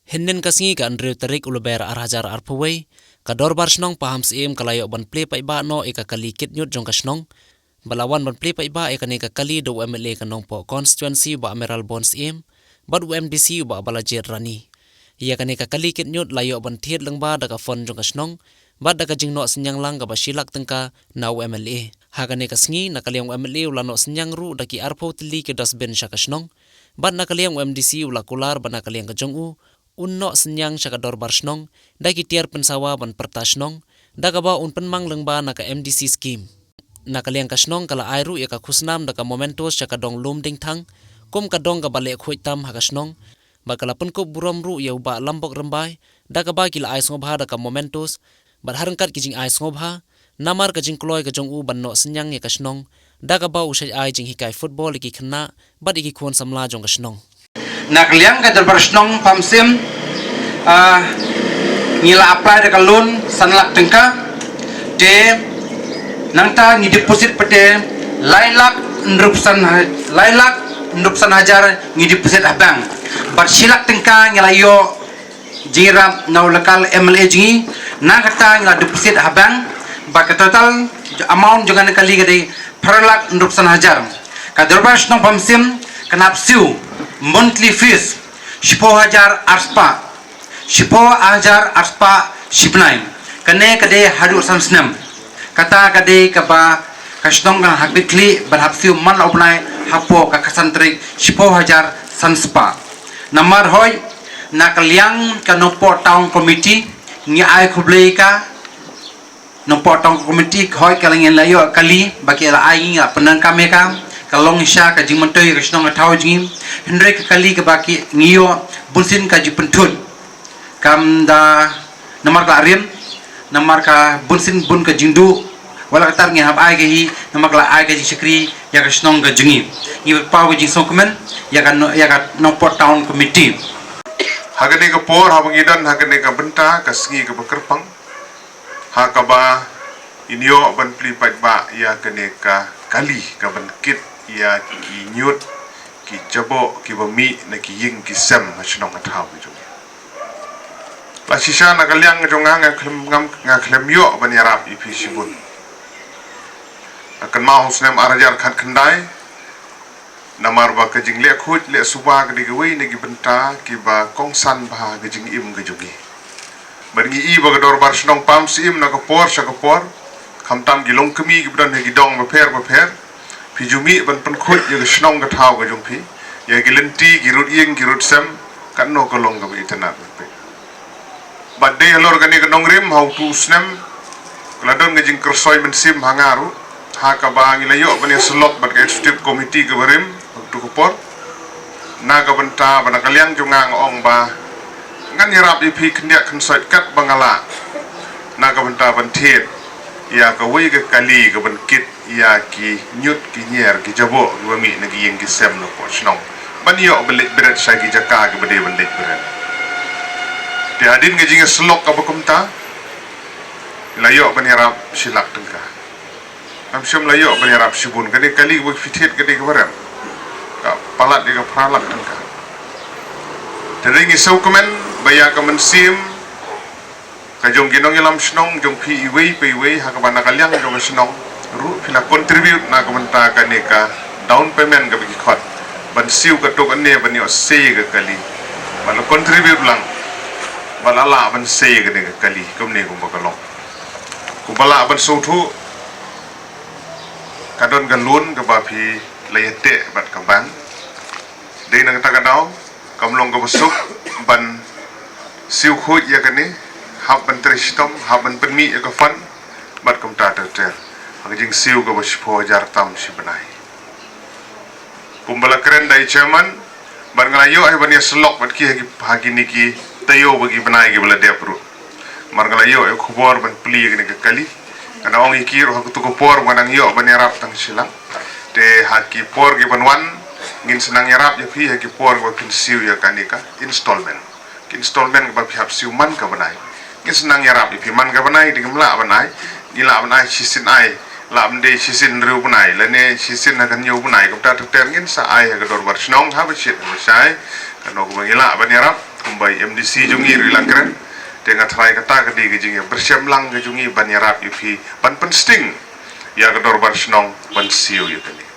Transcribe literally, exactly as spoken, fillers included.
Hynnin ka sngi ka hynriew tarik u Lber ar hajar arphew wei, ka Dorbar Shnong Pahamsyiem ka la ïoh ban plie paidbah noh ïa ka kali kit ñiut jong ka shnong, ba la wan ban plie paidbah ïa kane ka kali da u M L A ka Nongpoh constituency u Bah Amiral Born Syiem, bad u M D C u Bah Balajied Rani. Ïa kane ka kali kit ñiut la ïoh ban thied lyngba da ka fund jong ka shnong, bad da ka jingnoh synñiang lang kaba shi lak tyngka na u M L A. Ha kane ka sngi na ka liang u M L A u la noh synñiang ruh da ki arphew tylli ki dustbin sha ka shnong, bad na ka liang u M D C u la kular ba na ka liang ka jong u, un noh synñiang sha ka Dorbar Shnong da ki tiar pynsawa ban pyrta shnong, da kaba un pynmang lyngba na ka M D C scheme. Na ka liang ka shnong ka la ai ruh ïa ka khusnam da ka mementos sha ka dong Lum Dingthang, kum ka dong kaba leh khuid tam ha ka shnong, bad ka la pynkup burom ruh ïa u Bah Lambok Rymbai, da kaba ki la ai sngewbha da ka mementos, bad ha ryngkat ki jingai sngewbha, namar ka jingkloi ka jong u ban noh synñiang ïa ka shnong, da kaba u shait ai jinghikai football ïa ki khynnah, bad ïa ki khun samla jong ka shnong. Na ka liang ka Dorbar Shnong Pahamsyiem, ah, ngi la apply da ka loan san lak tyngka, te nangta ngi deposit pat te lai lak hynriewphew san ha-, lai lak hynriewphew san hajar ngi deposit ha bank. Bad shi lak tyngka ngi la ïoh jingïarap na u local M L A jong ngi, na kata ngi la deposit ha bank, bad ka total amount jong kane ka kali ka dei phra lak hynriewphew san hajar. Ka Dorbar Shnong Pahamsyiem kan hap siew monthly fees shiphew hajar arspah, shiphew hajar arspah shi bnai. Kane ka dei haduh san snem. Kata ka dei kaba ka shnong kan hap khlieh ban hap siew man la u bnai hapoh ka khatsan tarik shiphew hajar san spah. Namar hoi, na ka liang ka Nongpoh Town Committee ngi ai khublei ka Nongpoh Town Committee, hoi ka la ngi la ïoh kali ba ki la ai ngi, la pyndonkam ïa ka, ka long sha ka jingmyntoi ka shnong ka thaw jong ngi. Hynrei ka kali kaba ki ngi ïoh bunsien ka jingpynthut. Kam da namar ka la rim, namar ka bunsien bun ka jingduh, wat la katta ngi hap ai ka hi, namar ka la ai ka jingshakri ïa ka shnong ka jong ngi. Ngi paw ka jingsngewkmen ïa ka no-, ïa ka Nongpoh Town Committee. Ha kane ka por, haba ngi don ha kane ka bynta, ka sngi kaba kyrpang, ha kaba ngin ïoh ban plie paidbah ïa kane ka kali kaban kit ïa ki ñiut, ki jaboh, kiba mih na ki ïing ki sem ha shnong ha thaw ki jong ngi. La shisha na ka liang jong nga nga khlem ngam, nga khlem ïoh ban ïarap ïa phi shibun. Nga kynmaw ha u snem ar hajar khatkhyndai, namar ba ka jingleh khuid leh suba ka dei kawei na ki bynta kiba kongsan bha ka jingim ka jong ngi. Bad ngi i ba ka Dorbar Shnong Pahamsyiem na ka por sha ka por, khamtam ki longkmie kiba don ha ki dong bapher bapher, phi ju mih ban pynkhuid ïa ka shnong ka thaw ka jong phi, ïa ki lynti, ki rud ïing, ki rud sem, katno ka long kaba itynnad ban peit. Bad dei halor kane ka nongrim ha utu u snem, ka la don ka jingkyrsoi mynsiem ha nga ruh, ha kaba ngi la ïoh ban ïasyllok bad ka executive committee kaba rim ha utu ka por. Na ka bynta ba na ka liang jong nga nga ong ba ngan ïarap ïa phi khyndiat khynsoit katba nga lah, na ka bynta ban thied ïa kawei ka kali kaban kit ïa ki ñiut, ki ñier, ki jaboh kiba mih na ki ïing ki sem na poh shnong, ban ïoh ban leit bret sha ki jaka kiba dei ban leit bret. Te hadien ka jingïasyllok kaba kumta, la ïoh ban ïarap shi lak tyngka. Ngam shym la ïoh ban ïarap shibun, ka dei kali kaba phi thied ka dei kaba rem, ka palat ïa ka phra lak tyngka. Te ngi sngewkmen ba ïa ka mynsiem ka jong ki nongïalam shnong jong phi iwei pa iwei, ha kaba na ka liang jong ka shnong ruh phi la contribute na ka bynta kane ka down payment kaba ki khot, ban siew katto katne ban ïoh sei ka kali. Ba la contribute lang ba la lah ban sei kane ka kali kumne kumba ka long. Kumba lah ban sngewthuh, ka don ka loan kaba phi la ïateh bad ka bank. Dei na kata ka daw kam long kaba suk ban siew khuid ïa kane, hap ban trei shitom, hap ban pynmih ïa ka fund bad kumta ter ter. Ha ka jingsiew kaba shiphew hajar tam shi bnai. Kumba la kren da i chairman, bad nga la ïoh hi ban ïasyllok bad ki ha ki, ha kine ki taïew bad ki bnai kiba la dep ruh. Mar nga la ïoh ïa ka khubor ban plie ïa kane ka kali, nga dang ong ïa ki ruh ha kato ka por ba nga dang ïoh ban ïarap tang shi lak. Te ha ki por kiban wan ngin sa nang ïarap ïa phi ha ki por kiba phin siew ïa kane ka installment. Ki installment kaba phi hap siew man ka bnai, ngin sa nang ïarap ïa phi man ka bnai. Te ngim lah ban ai, ngi lah ban ai shisien ai, lah ban dei shisien hynriew bnai lane shisien ha ka hynñiew bnai, kumta ter ter ngin sa ai ha ka dorbar shnong haba shit haba shai. Kano kaba ngi lah ban ïarap Bai M D C jong ngi ruh i la kren. Te nga tharai kata ka dei ka jingïapyrshang lang ka jong ngi ban ïarap ïa phi ban pynsting ïa ka dorbar shnong ban siew ïa kane.